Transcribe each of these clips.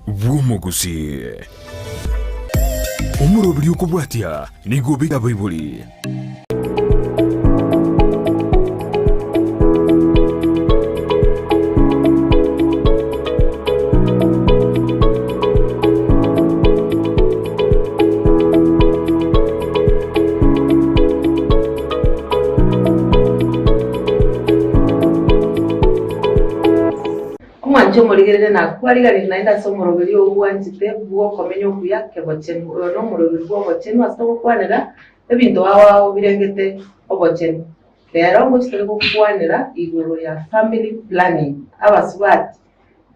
Bw'omogusii. Omoroberi okobwatia nigo obeire abaibori. Omwanche omorigereria na kwariganirie naende ase omoroberi oo bwanchete bw'okomenya okuya kebochenu. Oyo nomoroberi bw'obochenu ase togokwanera ebinto ao ao birengete obochenu. Rero ngochi tore gokwanera igoro ya family planning, abasubati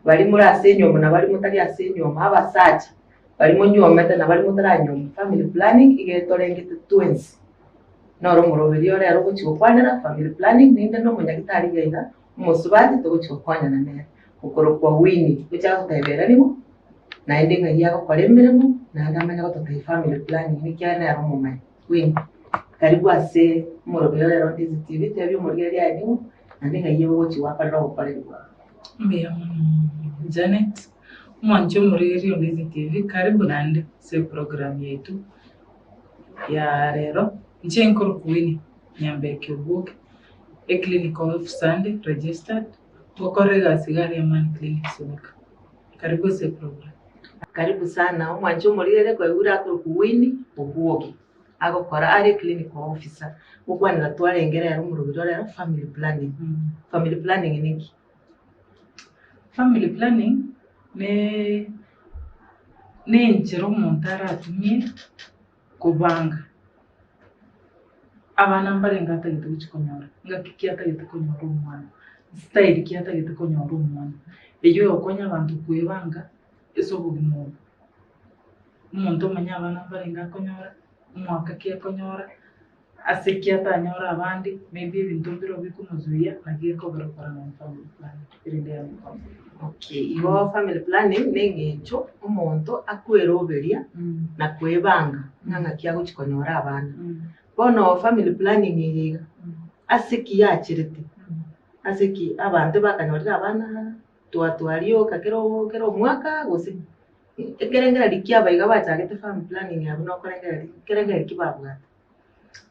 baria more ase enyiomo na baria motari ase enyiomo, abasacha baria monyiomete na baria motaranyuoma, family planning iga etorengete twensi. Noro omoroberi ore ero ogochi gokwanera family planning, ninde na omonyagitari iga iga. Omosubati togochia gokonyana nere, okorokwa Winnie, gochia gotebera nigo, naende ng'ai agokora emeremo, naende amanye gototebia family planning ekiagera nere omomanyi. Winnie, karibu ase omorobio ore ero Ndizi TV, tebia omorigereria aye nigo, naende ng'ai ogochia gwakorera obokoreri bwao. Mbuya mono Janet, omwanchi omorigereria o Ndizi TV, karibu naende ase eprogram yaito ya rero. Inche nkorokwa Winnie Nyambeki Obuoke. Eclinical officer ande registered, ngokora egasi iga aria Amani Clinic Suneka. Karibu ase eprogram. Karibu sana omwanchi omorigereria kwaigure akorokwa Winnie Obwoge agokora are clinical officer gokwanera twarenge rero omoroberi ore ero family planning. Family planning ninki? Family planning ne nenchera omonto aratumie kobanga abana mbarenge atagete gochia konyora, ngaki ki atagete konyora omwana, style ki atagete konyora omwana, eywo egokonya abanto koebanga ase obogima obo. Omonto omanye abana mbarenge akonyora, omwaka ki akonyora, ase ki atanyore abande, maybe ebinto mbire bikomozuia naki gekogera okora nonye family planning erinde yamokonya. Okay, igo family planning na eng'encho omonto akweroberia na kwebanga ng'a ng'aki agochia konyora abana. Bono family planning eye iga, ase ki yacherete? Ase ki abanto bakanyorire abana twatwarioka kera kera omwaka gose ekerengererio kia abaiga bachagete family planning abwo nokorengereria ekerengererio ki babwate?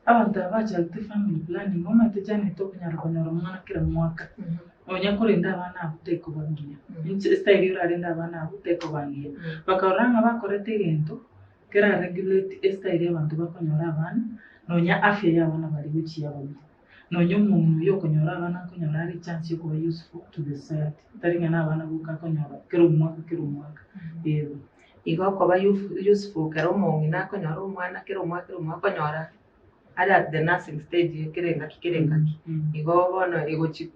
Abanto aba bachagete family planning omanyete Janet okonyara konyora omwana kera mwaka, nonya korenda abana abwo tekoba ngiya, inche estyle orarende abana abwo tekoba ngiya. Bakarora ng'a bakorete egento kera regulate estyle abanto bakonyora abana, nonya afya ya abana baria gochia aba buya. Nonya omong'ina oyio okonyora abana nkonyora are echance yokoba useful to the society, tari ng'a na abana boka akonyora kera omwaka kera omwaka, eeh. Igo okoba useful ekero omong'ina akonyora omwana kera omwaka kera omwaka okonyora are at the nursing stage kera engaki kera engaki. Igo bono egochi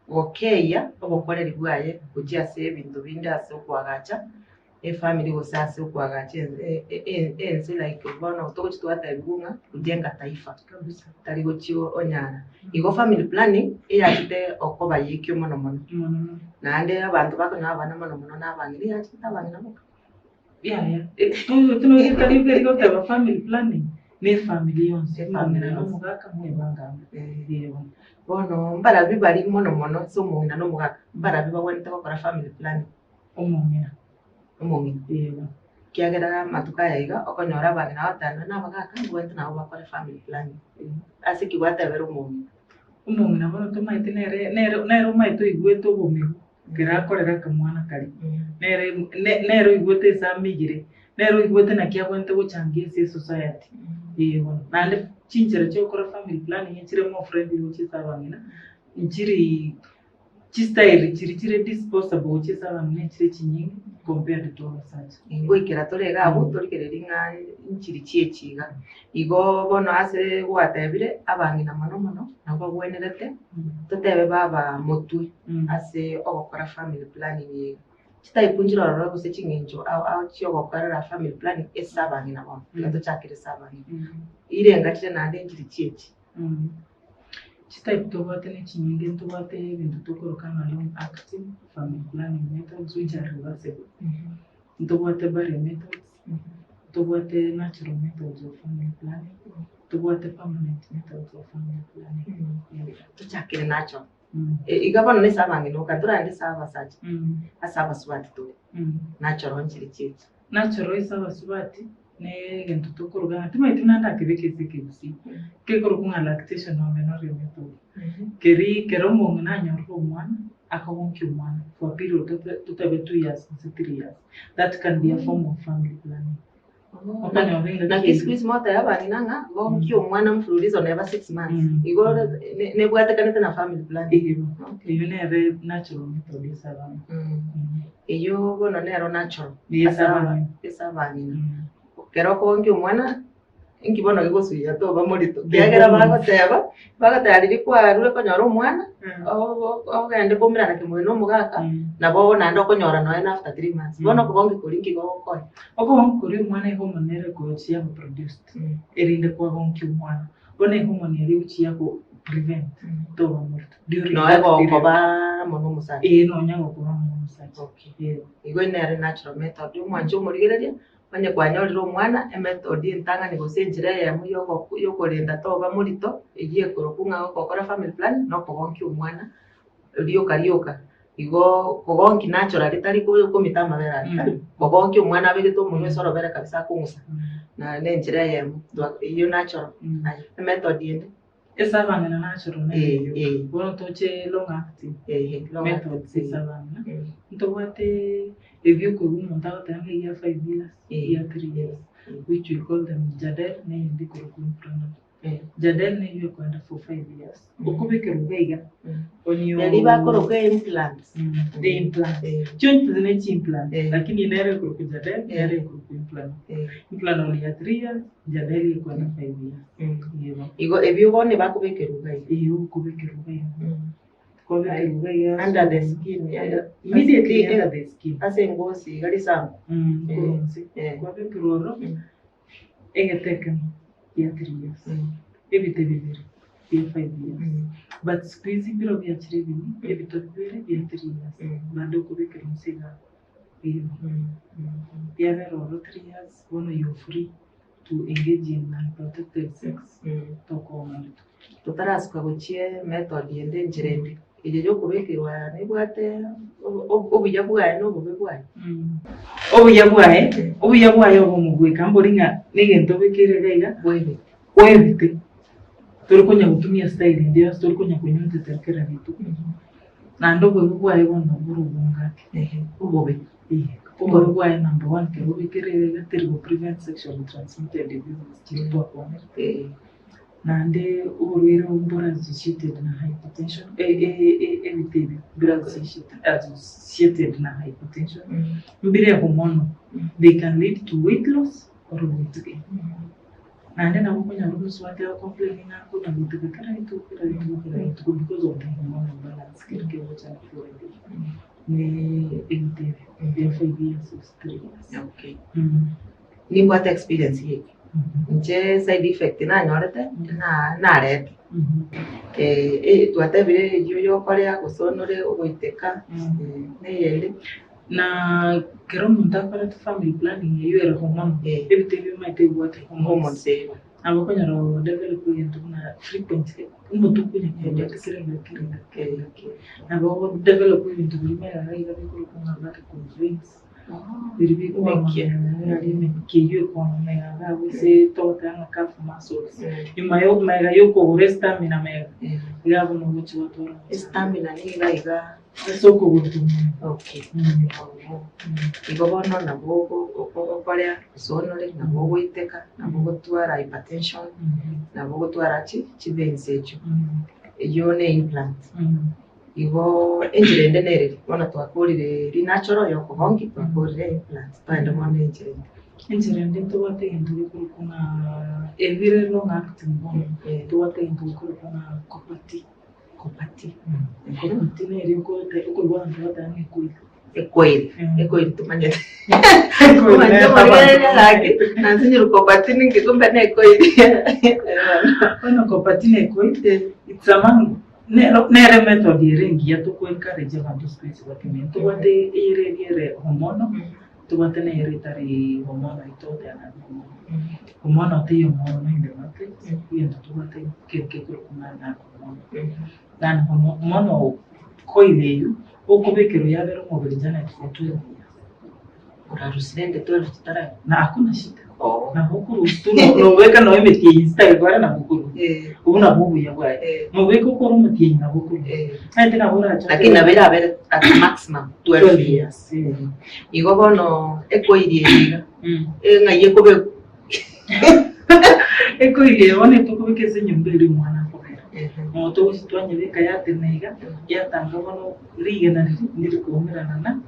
gokeyia obokoreri bwaye gochia ase ebinto binde ase okoagacha efamiri gose ase okoagacha ense like bono togochi twatebiwa ng'a kujenga taifa tari gochi onyara. Igo family planning eyachete okoba ya ekio mono mono. Naende abanto bakonyora abana mono mono na abang'ina, eyachete abang'ina boka. Yaya, tari goteba family planning, na efamiri yonsi, Efamiri omong'ina na yonsi. omogaka mwebanga amo. Eeh bono. Bono mbarabi baria mono mono ase omong'ina na omogaka, mbarabi bagwenerete gokora family planning. Omong'ina. Omong'ina. Eeh bono. Ekiagera amatuko aya iga, okonyora abang'ina bagotebiwa na abagaka mbabwenerete nabo bakore family planning. Ase ki gwatebera omong'ina? Omong'ina bono tomaete nere nere nere omaete oigwete obomigu ekero akorera akamwana karia, nere nere oigwete ase amigire, nere oigwete naki abwenerete gochangia ase esociety, eh bono. Naende chinchera chia gokora family planning nchire more friendly gochia ase abang'ina, nchirii Chistyle chiria chire disposable gochia ase abang'ina nchire chinyinge compared to abasacha. Ngoikera tore iga abwo torigererie ng'a nchiri chiechi iga. Igo bono ase gwatebire abang'ina mono mono nabo bagwenerete totebe baba motwe ase ogokora family planning eye. Chitype nchire ororo gose ching'encho ao ao chiogokorera family planning ase abang'ina bono, tiga tochakere ase abang'ina. Irenga chire naende nchiri chiechi. Chitype tobwate nechinyinge ntobwate ebinto tokoroka ng'a long acting family planning methods which are reversible. Ntobwate barrier methods, ntobwate natural methods of family planning, ntobwate permanent methods of family planning. Tochakere natural. Iga bono nase abang'ina oka ntorarende ase abasacha, ase abasubati tore, natural nchire chiaito. Natural ase abasubati ne egento tokoroka ng'a timanyeti buna ndakebeke ase ekegusii, kekorokwa ng'a lactation amenorrhea method. Keri kero omong'ina anyorire omwana, akagonkia omwana for a period totabe 2 years gose 3 years, that can be a form of family planning. Okonyora engaki Naki eyio. siku hizi moteba abang'ina ng'a gonkia omwana mfululizo neba 6 months. Igo nebwatekanete na family planning. Eyio eyio nere natural method ase abana. Eyio bono nero natural. Ase abang'ina. Ase abang'ina. Ekero okogonkia omwana, inki bono gegosuiya toba morito? Ekiagera bagoteba, bagoteba riria kwarure konyora omwana, ogende koumerana kemobere na omogaka, nabo naende okonyora nonya na after 3 months. Bono okogonkia koria inki gogokonya? Okogonkia koria omwana igo omone ere gochia go produced, erinde kwagonkia omwana. Bono ehormone eria egochia go prevent toba morito during Nonya that period. gokoba amo na omosacha. Ee, nonya gokoba amo na omosacha. Okay. Ee. Igo nere natural method. Omwanche omorigereria, onye kwanyorire omwana, emethod entang'ani gose enchera eyemo yokorenda toba morito, eyio ekorokwa ng'a ogokora family planning, na okogonkia omwana rioka rioka. Igo kogonkia naturally tari komita amabere aria, tari. Kogonkia omwana abegete omonwa ase orobere kabisa akong'usa, na nenchera eyemo, eyio natural. Aye, emethod ende. Ase abang'ina natural nere eyio. Bono toche long acting Ehe, long methods acting. ase abang'ina. Ntobwate ebio okoigwa omonto agoteba ng'a egia 5 years, egia 3 years, which we call them Jadelle na eyende ekorokwa Implanon. Jadelle neyio ekoenda for 5 years. Okobekerwa iga iga on your Eri bakoroka implants. The implant. Chionsi ne chimplant, lakini nere ekorokwa Jadelle, nere ekorokwa Implanon. Implanon ya 3 years, Jadelle ekoenda 5 years. Yebo. Igo ebio bono bakobekerwa iga iga. Eyo okobekerwa iga iga. Kobekerwa iga iga. Under the skin. Immediately under the skin. Ase engosi iga risanku. Korwa inse. Kwabekerwa oro, egete ekemo gia 3 years. Ebite bibere bia 5 years. But siku hizi mbiro biachire ebimi, ebito bibere bia 3 years. Bado okobekerwa inse iga. Yebo. Biabera oro 3 years, bono you free to engage in unprotected sex. Tokoba morito. Totarasuka gochia method ende enchera ende, eye yokobekerwa nebwate obuya bwaye na obobe bwaye. Obuya bwaye, obuya bwaye obo omogweka mbori ng'a negento obekeire iga iga, Bwebete. oebite. Tori konya gotumia style ende yonsi, tori konya konywa kera rituko. Naende obobe bwaye bono bore obonge ake. Obobe. Obobe bwaye number one, ekero obekeire iga iga teri go prevent sexually transmitted diseases chiria twakwanete. Naende oborwaire obo mbore associated na hypertension, ebite ebi mbire associated na hypertension, mbire hormonal, they can lead to weight loss or weight gain. Naende nabo okonyora omosubati agocomplain ng'a akonya goiteka kera rituko kera rituko kera rituko because of the hormonal imbalance keri kegocha na fluid ne ebite ebi bia 5 years gose 3 years. Okay. Nimbwate experience ya eke. Inche side effect nanyorete, narete. Twatebire eyio yokorea gose onore ogoiteka, neyende. Na kero omonto akorete family planning eyio ere hormonal, ebite ebio omanyete ebibwate hormones. Hormones eeh. Nabo okonyora odevelop egento buna frequently, omotu okonya kogenda kera engaki kera engaki kera engaki. Nabo ogodevelop ebinto biria magega iga bikorokwa ng'a varicose veins, biria bikwama emekia eyio ekwama magega iga abwo ase togoteba ng'a calf muscles. Nyuma ya magega ya okogora estamina magega, iga abwo nogochia gwatwara omochando. Estamina niga iga. Ase okogoro komwabo. Okay. Igo bono nabo okorea gose onore, nabo ogoiteka, nabo ogotwara hypertension, nabo ogotwara chiveins echio. Eyio ne implant. Igo enchera ende nere eri, bono twakorire rinatural ya okobongi, twakorire implant, twaenda bono enchera ende. Enchera ende ntobwate egento gekorokwa ng'a ebire long acting bono, ntobwate egento gekorokwa ng'a copper T. Copper T. Copper T nere okoigwa abanto bagoteba ng'a ekoiri. Ekoiri, ekoiri tomanyete. Omanyete omorigereria gaki, nansinyire copper T ninki kumbe ne ekoiri. Bono copper T na ekoiri, it's among nero nere method ere engiya toko encourage abanto siku hizi batumie. Ntobwate eyere eria ere hormonal. Tobwate nere etari omwana oito oteba nabe omwana. Omwana otaiyo mono in the market, egento tobwate keri kekorokwa ng'a nako mono. Nani mono mono koira eywo, okobekerwa yabera omobere Janet for 12 years. Orarusie rende 12 chitaraika? Na hakuna shida. Oo. Nabo okorusia tu no- nobeka nonya emetienyi chitageka ore nabo okorusia. Eh, Obwo nabwo obuya bwaye. eh, Nobeka okore omotienyi nabo okorusia. eh. Naende nabo orache Lakini nabo erabere at maximum 12 12 years. years. Eh. Igo bono ekoiria eye iga, Mm. eh, ng'ai ekobekwa? Ekoiria eye bono etokobeka ase enyomba eria omwana akobera. Mono togochi twanyebeka yatenena iga, yatanga bono rigena riria ndiri koumerana na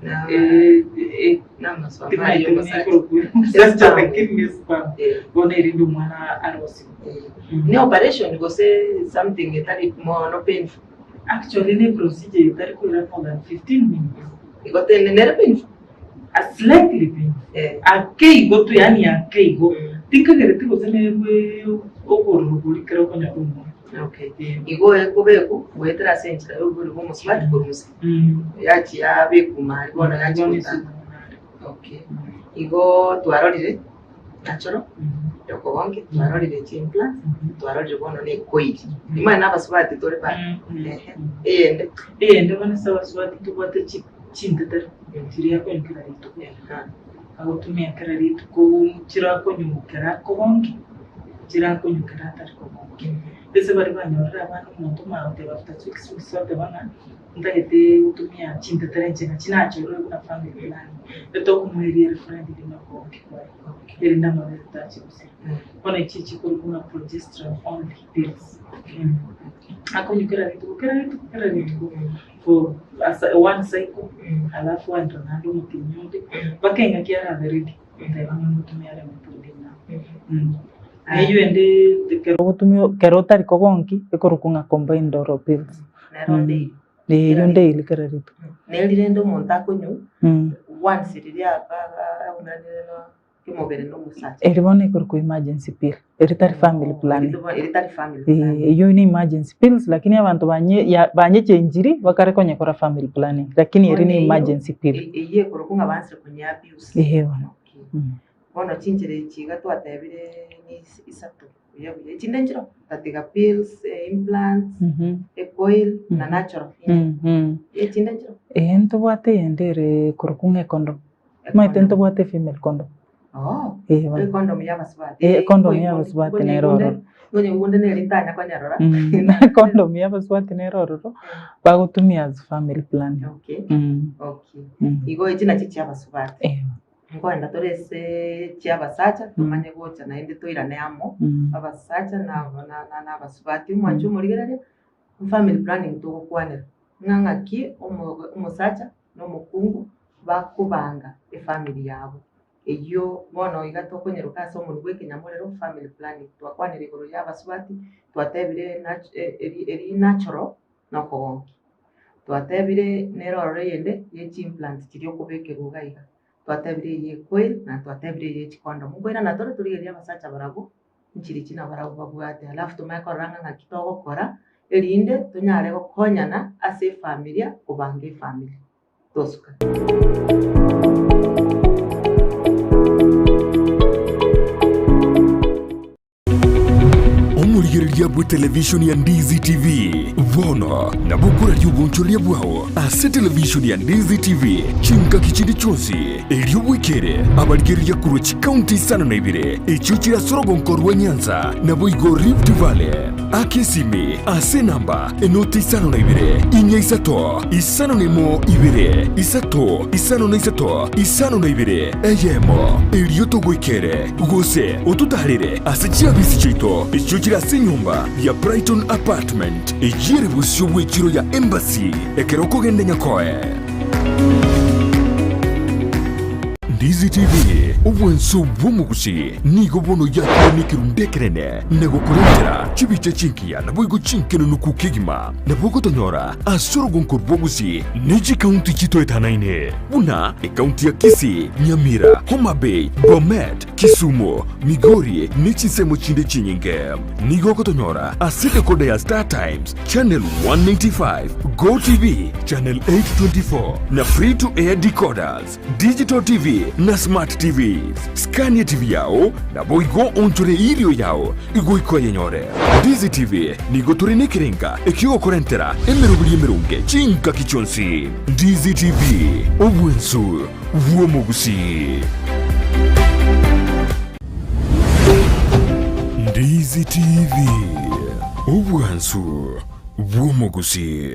Na- eh, eh, namaswali timaete buna y'omosacha. ekorokwa omosacha lakini ne sperm. Eh, Bono erinde omwana arosiwe. eh. Ne operation gose something etari mono painful. Actually ne procedure etari koira more than 15 minutes. Igo tene nere painful. A slightly painful. Eh. Ake igo tu yaani ake igo. Mm. Tinkagereti gose nerwe obororo boria ekero okonyora omwana. Okay. Eh. Igo ekobekwa goetera ase enchera y'obobori bwa omosubati korwa inse. Mm. Yachi yabekwa mari bono yachi Bono gotanga. ase omwana. Okay. Mm. Igo twarorire natural Mm. yokogonkia, twarorire chimplant, Mm. twarorire bono na ekoiri. Imanye na abasubati tore ba Mm. Mm. Ehe. Mm. Eyende. Eyende bono ase abasubati tobwate chi chintetero chiria akonywa kera rituko. Agotumia kera rituko chirakonywa kera akogonkia, chirakonywa kera atari kogonkia. Ase baria banyorire abana omonto omanye goteba after 6 weeks oteba ng'a ntagete gotumia chintetero inche nachi nachorire buna family planning. Etokomoeria ere friendly na okogonkia kwaye, erinde amabere tache gosira. Bono echi chikorokwa ng'a progesterone only pills. Akonywa kera rituko kera rituko kera rituko for as one cycle alafu aenderera naende omotienyi onde mpaka engaki arabe ready goteba ng'a ngotumia are omotienyi ng'a. Neywo ende ekero ogotumia ekero otari kogonki ekorokwa ng'a combined oral pills. Nero daily. Eywo daily kera rituko. Neri rende omonto akonywa once riria aumeranire na Omobere na omosacha. Eri bono ekorokwa emergency pill, eri tari family planning. Eri tari family Eh, planning. eyio ne emergency pills lakini abanto banye ya banyechenchiri bakare konyekora family planning lakini eri Bono ne eyio emergency pill. e- eyio ekorokwa ng'a baanchire konye abuse. Ehe bono. Okay. Mm. Bono chinchera echi iga twatebire ni is- isato buya buya. Echinde nchiroo, tatiga pills, implants, Mhm. ecoil na Mhm. natural. Mhm. Echinde nchiroo. Eeh ntobwate eyende ere ekorokwa ng'a econdom. Omanyete ntobwate female condom. Oh, Eh, bono. econdom ya abasubati. Eh, condom ya abasubati nere ororo. Ngonye nere ntanya konyerora. Condom ya abasubati nere ororo, bagotumia as family planning. Okay. Mm. Okay. Mm. Igo echi nachi chia abasubati. Eh. Nkoenda tore ase chia abasacha tomanye gocha naende toirane amo. Mm. Abasacha na na na abasubati omwanche omorigereria, family planning togokwanera. Ng'a ng'aki omo omosacha na omokungu bakobanga efamiri yabo. Eyio bono iga tokonyeroka ase omonwa bw'ekenyamorero family planning. Twakwanire igoro ya abasubati, twatebire nach eri eri natural na okogonkia. Twatebire nere ororo eyende ye chimplant chiria okobekerwa iga iga. Twatebire eye ecoil na twatebire eye chicondom. Nkoirana tore torigereria abasacha barabwo nchirichi nabarabwo babwate alafu tomanye korora ng'a ng'aki togokora erinde tonyare gokonyana ase efamilia kobanga efamili. Tosuka. Omorigereria bw'etelevishoni ya Ndizi TV bono nabo okoraria obonchoreria bwao ase televishoni ya Ndizi TV chingaki chinde chionsi, erio bwekere abarigereria korwa chikaunti isano na ibere echio chire ase orogonko rwa Nyanza naboigo Rift Valley. Aka esimi ase enamba enoti isano na ibere, inya isato, isano na emo ibere, isato, isano na isato, isano na ibere, eyemo, erio togoikere, gose ototaarere ase chiabisi chiaito echio chire ase enyomba ya Brighton Apartment, eyio ere bosio bw'echiro ya Embassy, ekero okogenda Nyakoe. Ndizi TV, obwanso bw'omogusi, nigo bono yakire nekerundu ekenene na gokorentera chibicha chingiya naboigo chinkenenuku kegima. Nabo ogotonyora ase orogonko rw'obogusi ne chikaunti chitoetanaine buna ekaunti ya Kisii, Nyamira, Homa Bay, Bomet, Kisumu, Migori ne chinsemo chinde chinyinge. Nigo ogotonyora ase decoder ya Star Times, channel 195, Go TV, channel 824 na free to air decoders, digital TV na smart TVs. Scan TV yao naboigo onchore erio yao igoika oyenyore. Ndizi TV nigo tore nekerenga ekiogokorentera emeroberi emeronge chingaki chionsi. Ndizi TV, obwensu bw'omogusii. Ndizi TV, obwansu bw'omogusii.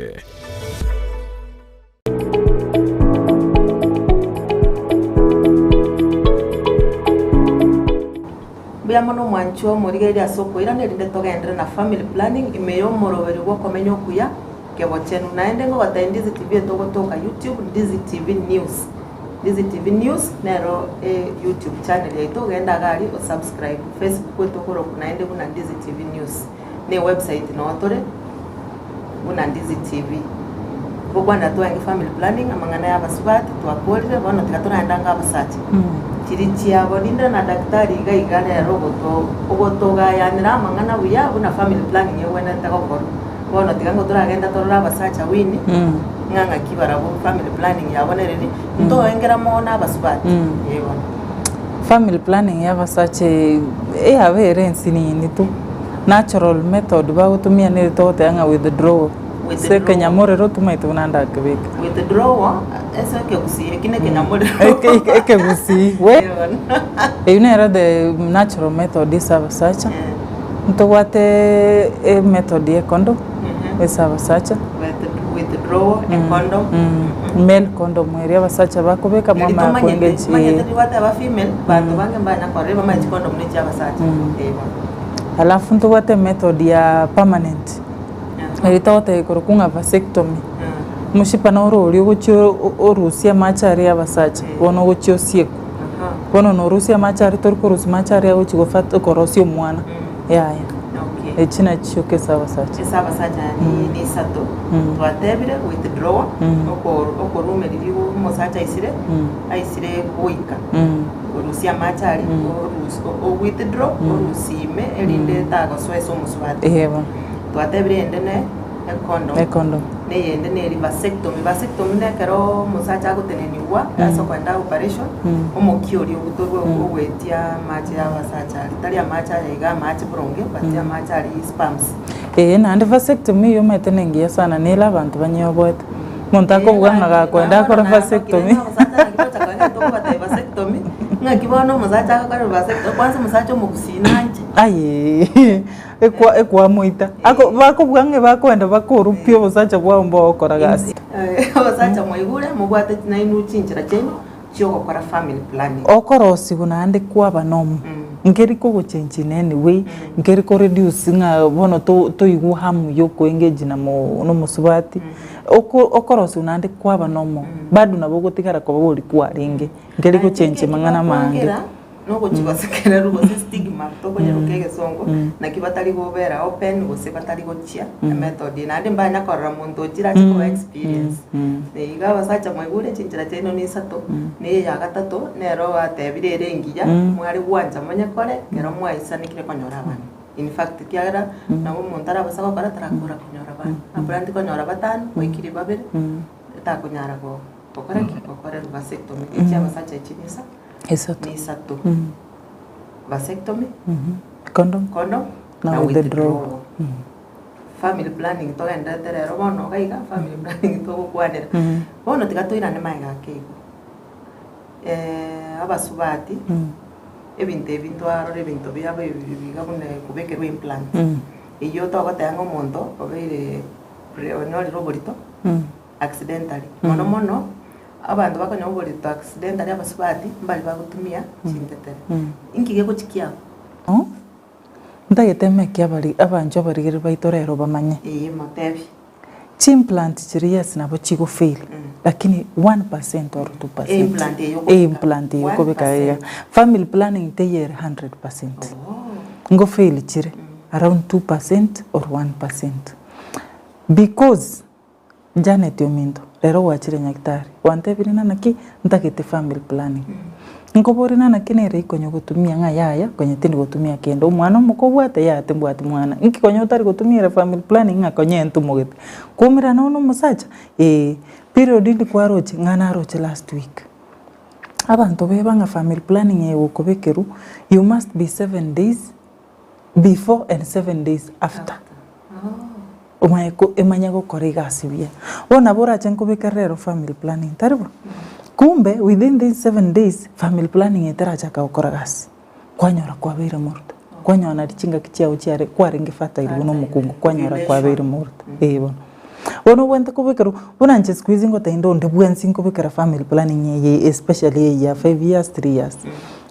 Mbuya mono omwanchwa omorigereria ase okoirana erinde togenderere na family planning ime y'omoroberi bw'okomenya okuya kebochenu. Naende ngogotebia Ndizi TV etogotoka YouTube Ndizi TV News. Ndizi TV News nero e YouTube channel yaito ogende iga aria o subscribe. Facebook etokorokwa naende buna Ndizi TV News. Ne ewebsite noo tore buna Ndizi TV. Gokwanera twaenge family planning amang'ana ya abasubati twakorire bono tiga toragende ange abasacha. Chiri chiabo ninde na daktari iga iga rero ogoto ogotogayanera amang'ana buya buna family planning egwenerete gokorwa. Bono tiga ngo toragende torore abasacha Winnie ng'a ng'aki barabwo family planning yabo nereri ntoengera mono abasubati eh bono. Family planning ya abasacha eyabere ensinini tu. Natural method bagotumia nere togoteba ng'a withdrawal. Ase ekenyamorero tomaete buna ndakebeke. Withdrawal ase ekegusii eki ne ekenyamorero. Ekegusii we eyio nere the natural method ase abasacha. Ntobwate emethod ya econdom ase abasacha. Withdrawal, econdom. Male condom eria abasacha bakobeka mwamanya koengage. Tomanyete riria female banto bange mbanya korora bamanye chicondom ne chia abasacha. Alafu ntobwate emethod ya permanent, eria togoteba ekorokwa ng'a vasectomy. Omoshipa noro oria ogochia orusie amache aria ya abasacha, bono ogochia osiekwa. Bono norusia amache aria tori korusia mache aria agochia gofat korosia omwana, yaya. Echi nachio ase abasacha. Ase abasacha ni ni isato, twatebire withdrawal, oko okorumereria omosacha aisire, aisire goika. Orusie amache aria, orus o withdraw, orusie ime erinde tagosoa ase omosubati. Eeh bono. Twatebire eyende ne econdom, Econdom. na eyende neri vasectomy. Vasectomy na ekero omosacha agotenenigwa ase okoenda operation, omokia oria obutorwe ogoetia amache ya abasacha aria, tari amache aya iga amache boronge, but amache aria sperms. Eeh naende vasectomy eywo omanyete nengiya sana nere abanto banyeoboete. Omonto akobuga ng'a gakoenda akore vasectomy. Ng'aki bono omosacha agokora vasectomy, kwanza omosacha omogusii nanche. Ayee ekwa ekwamoita. Ako bakobuga ng'a bakoenda bakorwa pi obosacha bwao mbogokora gasi. Abasacha mwaigure, mobwate nainwe chinchera chiaino chi'ogokora family planning. Okorosiwa naende kwaba nomo, nkeri kogochengi in any way, nkeri ko reduce ng'a bono to toigwe hamu ya okoengage na mo na omosubati, oko okorosiwa naende kwaba nomo, bado nabo ogotigara koba ori kwarenge, nkeri gochengi amang'ana amange. Nogochigosekererwa gose stigma tokonyeroka egesongo, naki batari gobera open gose batari gochia emethod eye. Naende mbanya korora monto ochire ache koba experience. Iga abasacha mwaigure chinchera chiaino na isato, na eye ya gatato nero batebire ere engiya, mware gwancha monyekore ekero mwaisanekire konyora abana. In fact ekiagera nabo omonto arabasa gokora tarakora konyora abana. Abande konyora batano, oikire babere, takonyara go gokora ki? Gokorerwa vasectomy. Echi abasacha echi nisa. Isato. Nisato. Vasectomy, Condom. condom, Na na withdrawal. withdrawal. Family planning togenderete rero bono iga iga, family planning togokwanera. Bono tiga toirane magega ake igo. Abasubati, ebinto ebi ntwarora ebinto biabo ebi biga buna kobekerwa implant. Eyio togoteba ng'a omonto obeire pre onyorire oborito accidentally. Mono mono. Abanto bakonyora oborito accidentally abasubati mbari bagotumia chintetere. Inki gegochi kiabo? Oh, ntagete emeki abari abanchwa abarigereria baito rero bamanye. Ee motebi. Chimplant chiria yes nabo chigo fail lakini 1% or 2%. Eimplant eye okobeka. Eimplant eye okobeka iga. Family planning teiyo ere 100%. Ngo fail chire around 2% or 1%. Because. Janet ominto, rero gwachire nyagitari, gwantebirie ng'a naki ntagete family planning. Nkoborie ng'a naki nere ikonya gotumia ng'a yaya konya tindi gotumia kende, omwana omoke obwate yaya timbwati mwana, inki konya otari gotumia ere family planning ng'a konya entumogete. Kwaumerana nonya na omosacha? Eeh, period indi kwaroche? Ng'a naroche last week. Abanto beba ng'a family planning eye gokobekerwa, you must be 7 days before and 7 days after. Omanye ko emanye gokora egasi buya. Bono nabo orache nkobekere rero family planning, tari bo? Kumbe within these 7 days, family planning etarachaka gokora gasi, kwanyora kwabeire morito, kwanyora nari chingaki chiago chiare kwarenge fertile buna omokungu, kwanyora kwabeire morito, eh bono. Bono obwenerete kobekerwa, buna inche siku hizi ngotebia inde onde bwensi nkobekera family planning eye especially eye ya 5 years, 3 years,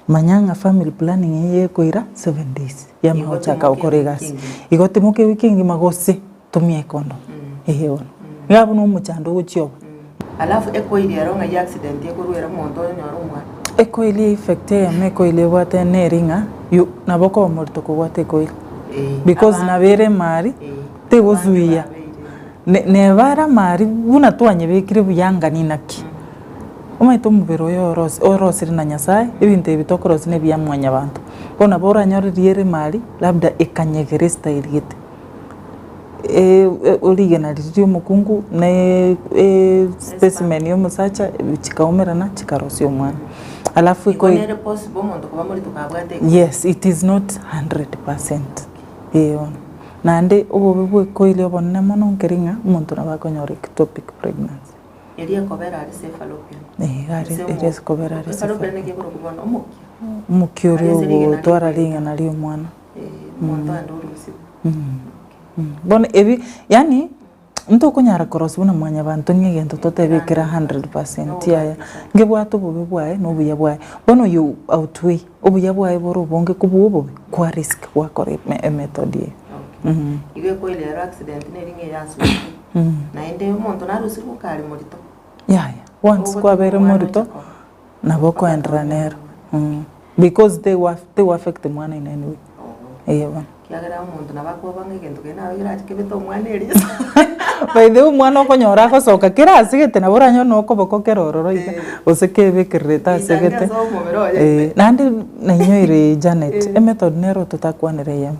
manya ng'a family planning eye ekoira 7 days yamanya Igo gochaka timoke gokora ewiki egasi. engima. Igo timoka ewiki engima gose tumia econdom, eeh bono. Iga abwo na omochando ogochia oba. Alafu ekoiri ero ng'ai accident ekorwera omonto onyore omwana. Ekoili effect eyemo ekoili ebwate neri ng'a you nabo okoba morito kobwata ekoili because Abange. nabo ere emari tegozuia Abange babeire. ne neba ere amari buna twanyebekire buya ngani naki. Omanyete omobere oyo orosi orosire na Nyasaye, ebinto ebi tokorosia na ebiya mwanyabanto. Bono nabo oranyore riria ere emari labda ekanyegera estyle gete, rigena riria ria omokungu na specimen ya omosacha chikaumerana chikarosia omwana. Alafu Igo eko nere possible omonto koba morito kabwate ekoili? Yes, it is not 100%, eh bono. Naende obobe bwa ekoili obonene mono nkeri ng'a omonto nabo akonyora ectopic pregnancy. Eria ekobera are ase efalopian. Eh, iga are Ase eria ase kobera are ase efalopian efalopian. naki ekorokwa bono omokia. Omokia oria Are ase rigena ogotwara rigoeta. rigena ria omwana. Eh, omonto aende orusiwe. Bono ebi yaani ntokonyara korosia buna mwanyabanto ng'a egento totebe kera 100% yaya, ngebwate obobe bwaye na obuya bwaye. Bono you outweigh, obuya bwaye bore obonge kobua obobe, kwa risk gwakora eme emethod eye. Okay. Igo ekoiria ero accident neri ng'a eyasukire. Naende omonto narusirwe kare morito. Yaya, once Ogotiga kwabeire omwana morito, oche koba. nabo okoenderera nero because tegu tegu affect mwana in any way. Eeh bono. Kiagera omonto nabo akoba ng'a egento keria nabo kerache kebete omwana eriso. By the way omwana okonyora agosoka kera asegete nabo oranyore na okoboko kere ororo iga, gose kebekererete asegete, Richange ase omobere oye ime. naende nainyoire Janet, emethod nero totakwanera eyemo.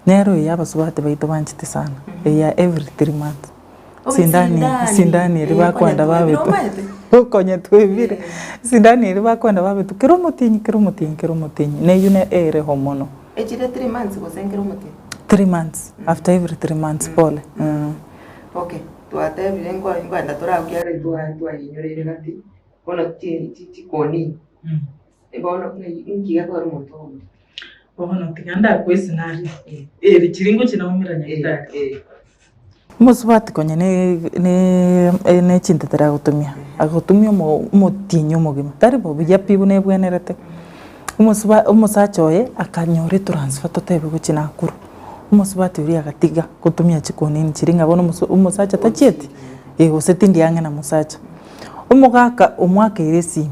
Nero eye abasubati baito banchete sana, eya every 3 months. Sindani, sindani eria bakwenda babetwe, okonya twebire, sindani eria bakwenda babetwe kera omotienyi kera omotienyi kera omotienyi, na eywo ne ereho mono. Echire 3 months gose nkere omotienyi? 3 months, after every 3 months pole. Okay, twatebire nko nkoenda torabuya ere twayenyoreire gati, bono chi chi chikoni, bono ng'ai nki gekogera omonto omonto. Bono tiga ndakwe escenario, eri chiri ngochia naumera nyagetari. Omosubati konya ne chintetera agotumia, agotumia omotienyi omogima, tari bo buya pi buna ebwenerete. Omosuba omosacha oye akanyora etransfer totebe gochia Nakuru, omosubati oria agatiga gotumia chikonini chiria ng'a bono omosacha tachieti, eh gose tindi ang'e na mosacha. Omogaka omoakeire esimi,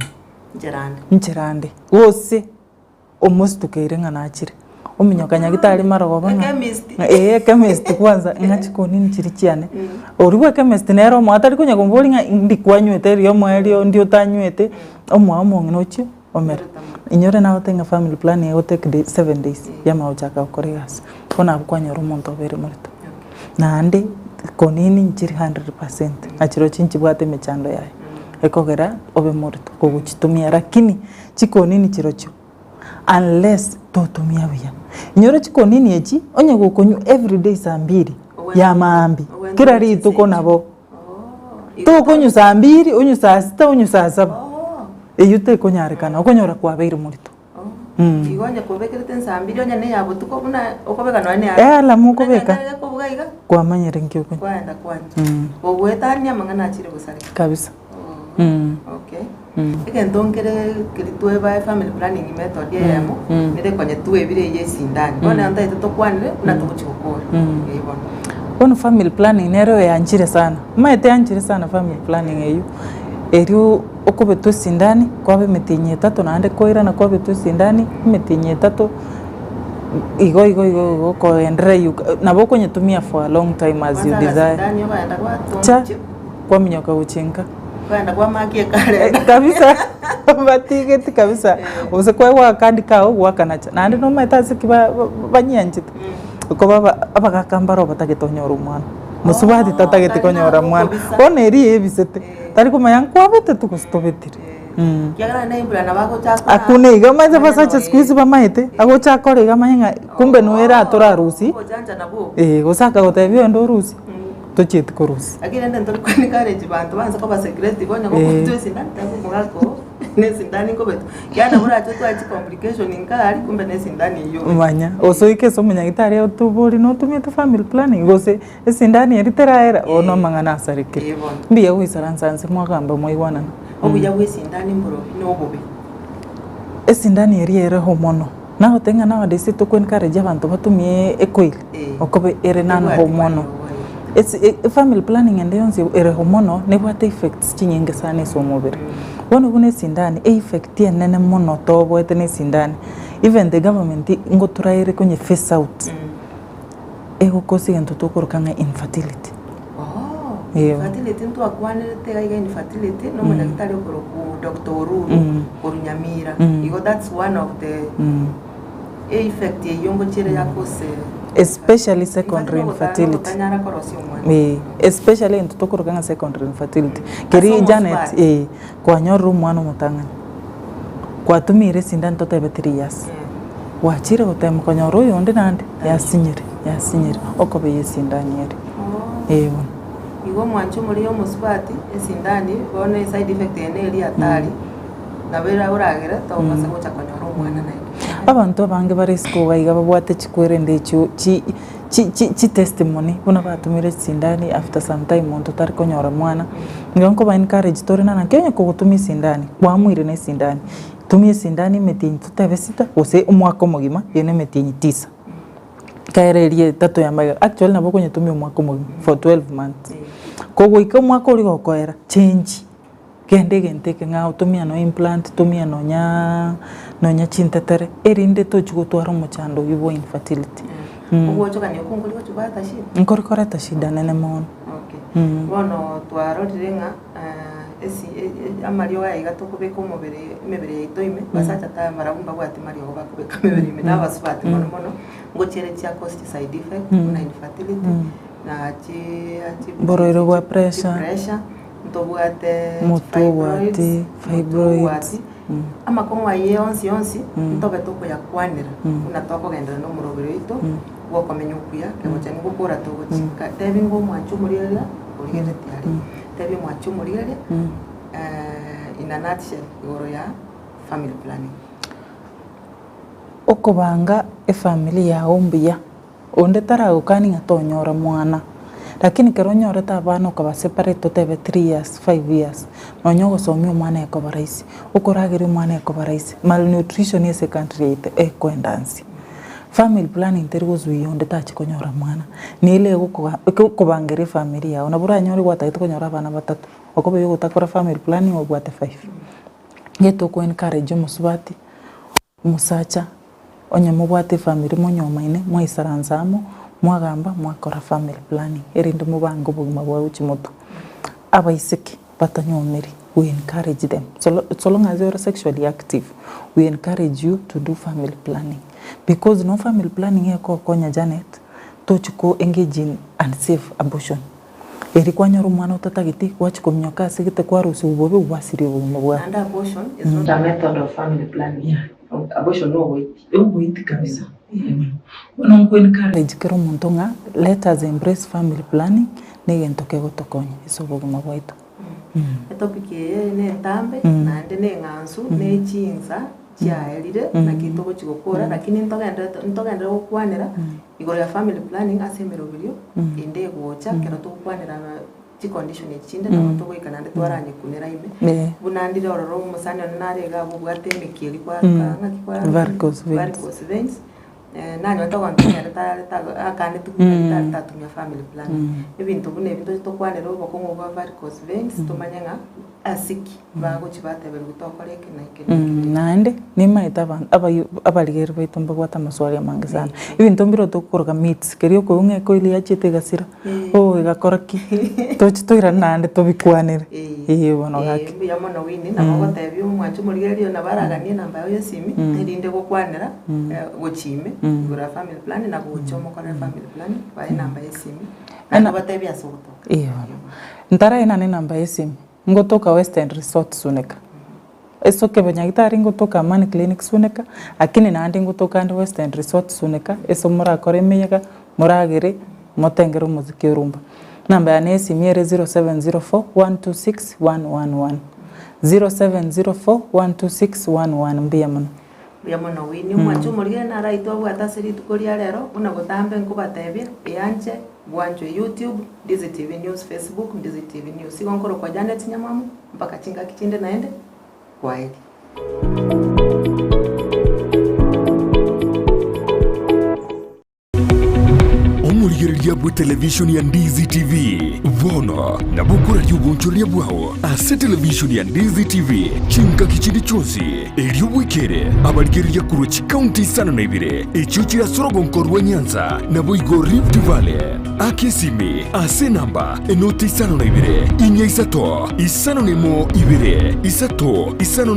nchera ande, gose. Omositukeire ng'a nachire, ominyoka nyagitari marogoba ng'a ee echemist kwanza ng'a chikonini chiria chiane. Oria bwa echemist nere omoa atari konya komoboria ng'a ndi kwanywete erio omoerio ndi otanywete, omoa omong'ina ochie omere. Inyore nagotebia ng'a family planning ego take day 7 days yamanya gochaka gokora egasi, bono abwo kwanyora omonto obeire morito. Naende konini nchiri 100%, nachirochio nchibwate emechando yaye, ekogera obe morito kogochitumia lakini. Chikonini chirochio unless totumia buya. Inyora chikonini echi onye gokonywa everyday saa mbiri ya maambia kera rituko nabo tokonywa saa mbiri onywe saa sita onywe saa saba eywo tekonyarekana okonyora kwabeire morito. Igo onye kobekerete nsaa mbiri onye na eya botuko buna okobeka nonya na Eh alarm okobeka Buna ekobuga iga kwamanyire nki okonywa. Kwaenda kwancha. Gogoetania amang'ana achire gosareka. Kabisa. Okay. Egento nkere keri twebae family planning method eyemo, nere konya twebire eye esindani. Bono nero ntagete tokwanere buna togochi gokora. Eh bono. Bono family planning nero eanchire sana, omanyete eanchire sana family planning eywo, erio okobetwa esindani, kwaba emetienyi etato naende koirana kwabetwa esindani, emetienyi etato. Igo igo igo igo okoenderea you nabo okonyetumia for a long time as you Kwanza desire. agasindani ogaenda Cha, gwatonchia. kwaminyoka gochinka. Kwaenda kwamakia ekarenda. Kabisa batigeti kabisa gose kwaigwa akandi kao gwakanacha naende nomanyete ase ki ba- ba- banyianchete okoba aba abagaka mbaro batagete onyore omwana mosubati tatagete konyora mwana bono eria ebisete tari komanya nkwabetete gose tobetire. Ekiagera naende embura nabo agocha akore Hakuna iga omanyete abasacha siku hizi bamaete, agocha akore iga amanye ng'a kumbe noyo ere atorarusie, Obochancha nabwo obo. eh, gose akagotebia ogende orusie, tochieti korusia. Lakini rende ntori ko encourage banto banse koba secretive onye gokoitwa esindani teba omogaka oo na esindani nkobetwa, ekiagera nabo orache otware chicomplication nka aria kumbe na esindani eywo obetwe. Manya, gose oike ase omonyagitari otobori notumiete family planning gose esindani eria teraera, bono amang'ana asarekire. Eh, bono. Mbuya goisaransa nse mwagamba mwaigwanana. Obuya bwa esindani mborobi na obobe. Esindani eria ereho mono, nagotebia ng'a nowadays toko encourage abanto batumie ecoil, Eh. okoba ere nano Ebwati hormonal. mariogo aye. Esi e family planning ende yonsi ere hormonal nebwate effects chinyinge sana ase omobere. Bono buna esindani, eeffect enene mono toboete na esindani, even the government ngotura ere konye phase out, egokosa egento tokoroka ng'a infertility. Oo, Eeh. infertility ntwakwanerete iga iga infertility na omonyagitari okorokwa Doctor Oruru korwa Nyamira. Igo that's one of the effect eyio ngochiere ya cause Especially secondary infertility infertility. nogotanyara korosia omwana. Eeh, especially egento tokoroka ng'a secondary infertility. Keri Ase Janet, omosubati. eh, kwanyorire omwana omotang'ani, kwatumiire esindani totebe 3 years, gwachire gotema konyora oyonde naende, yasinyire, yasinyire, okoba eye esindani ere. Oo. Eh bono. Igo omwancho omoria omosubati, esindani, bono eside effect eye neri hatari, nabo era oragere togokasa gocha konyora omwana naende. Abanto abange bare isiko iga iga babwate chikwerende echio chi chi chi chitestimony buna batumire chisindani after some time monto tari konyora mwana, nigo nkoba encourage tore na naki onye kogotumia esindani, kwamuire na esindani, tumia esindani emetienyi totebe sita gose omwaka omogima, eywo na emetienyi tisa. Ekero eria etato ya magega, actually nabo okonyetumia omwaka omogima for 12 months. Kogoika omwaka oria gokoera, change, genda egento eke ng'a otumia nonya implant, tumia nonyaaa nonya chintetere, erinde tochi gotwara omochando oywo bwa infertility. Ogwochogania okwo nkori gochibwata shida? Nkori koreta shida nene mono. Okay. Bono twarorire ng'a esi amariogo aya iga tokobeka omobere emebere yaito ime, basacha ta barabwo mbabwati mariogo bakobeka emebere ime, na abasubati mono mono, ngochiere chia cause chi side effect buna infertility, na chi chi Borwaire bwa pressure. chipressure, ntobwate Motwe obwati, fibroids. obwati, amakong'u ayio yonsi yonsi, ntobe tokoyakwanera buna tokogenderera na omoroberi oito, bwa okomenya okuya, kegochia nigo okora togochika. Tebi ng'a omwanche omorigereria, origereretie aria. Tebi omwanche omorigereria, in a nutshell, igoro ya family planning. Okobanga efamiri yago mbuya, onde taragokani ng'a tonyora mwana, lakini ekero onyorete abana okaba separate otebe 3 years, 5 years, nonya ogosomia omwana ekoba rahisi, okorageria omwana ekoba rahisi, malnutrition ase ecountry yaito ekoenda nse. Family planning teri gozuia onde tachi konyora mwana, niere egokoa ekobangera efamiri yago, nabo oranyore gwatagete konyora abana batato, okoba oyogotakora family planning obwate five. Gete oko encourage omosubati, omosacha, onye mobwate efamiri monyomaine, mwaisaransa amo, mwagamba mwakora family planning, erinde mobange obogima bwa gochia motwe. Abaiseke batanyomiri, we encourage them, so lo so long as ore sexually active, we encourage you to do family planning, because no family planning ekogokonya Janet, tochi ko engage in unsafe abortion. Eri kwanyora omwana otatageti, gwachia kominyoka ase gete kwarusiwa bobe gwasiria obogima bwao. Naende abortion is not a method of family planning. Abortion no ogoiti. Ogoiti kabisa. Bono nko encourage kera omonto ng'a let us embrace family planning na egento kegotokonya ase obogima bwaito. Etopic eye nentambe naende neng'ansu nechinsa chiaerire naki togochi gokora lakini ntogenderete ntogenderere gokwanera igoro ya family planning ase emeroberio ende egocha ekero togokwanera chicondition echi chinde nabo togoika naende twaranyekunera ime. Buna ndire ororo omosani one nare iga abwo obwate emekia eria kwaruka ng'aki kwaruka Varicose veins. varicose veins. Nanyorete ogontebia ere tare akaneti buna tare tatumia family planning. Ebinto buna ebi toche tokwanere obokong'u bwa varicose veins tomanye ng'a ase ki bagochi bateberigwa tokore eke na eke na eke na eke. Naende nimaete abanto abayi abarigereria baito mbabwate amaswali amange sana. Ebinto mbire tokoroka myths, keria okoigwa ng'a ekoil yachiete egasira, oh egakora ki, toche toirane naende tobikwanere, eeh bono gaki. Mbuya mono Winnie, nabo ogotebia omwanchi omorigereria oyo nabo araganie enamba yao ya esimi, erinde gokwanera gochia ime igoro ya family planning na gocha omokorere family planning bae enamba ya esimi, naende obatebie ase ogotoka. Eeh bono, ntaraenana enamba ya esimi, ngotoka Western Resort Suneka, ase okebanyagitari ngotoka Amani Clinic Suneka, lakini naende ngotoka ande Western Resort Suneka, ase morakore emeyega, moragere, motengere omosiki orumba. Enamba yane ya esimi ere 0704 126 111, 0704 126 111 mbuya mono. Mbuya mono Winnie, omwanche omorigere naro aye twabwate ase rituko ria rero, buna botambe nkobatebia, eanche, bwanchwe YouTube, Ndizi TV News, Facebook, Ndizi TV News. Igo nkorokwa Janet Nyamwamu, mpaka chingaki chinde naende, kwaheri. Omorigereria bw'etelevishoni ya Ndizi TV bono nabo okoraria obonchoreria bwao ase televishoni ya Ndizi TV chingaki chinde chionsi, erio bwekere abarigereria korwa chikaunti isano na ibere echio chire ase orogonko rwa Nyanza naboigo Rift Valley. Aka esimi ase enamba enoti isano na ibere, inya isato, isano na emo ibere, isato, isano na.